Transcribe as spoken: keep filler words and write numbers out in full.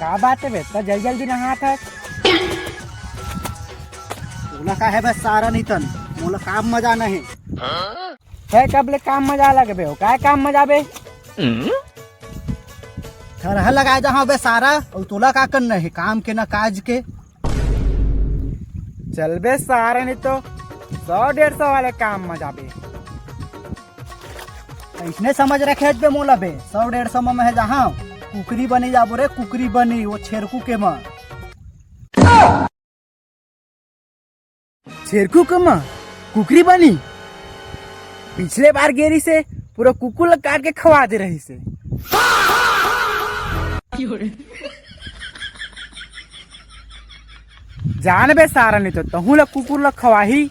का बात हे बे, त जल्दी जल्दी नहात हे। तोला का हे बे सारा नितन, मोला काम म जाना हे। हे, कब ले काम म जाय लगबे हो? काय काम म जाबे? थरहा लगाय जाहूं बे सारा, अउ तोला का करना हे काम के ना काज के? चल बे सारा, नहीं तो सौ डेढ़ सौ वाले काम म जाबे। अइसने समझ रखे हस बे मोला बे, सौ डेढ़ सौ म मैं जाहूं, कुकरी बनी जाबो रे, कुकरी बनी, वो छेरकू के म। छेरकू के म कुकरी बनी? पिछले बार गे रिहिसे, पूरा कुकुर ला काट के खवा दे रिहिसे। जान बे सारा, नहीं तो तहूं ला कुकुर ला खवाही।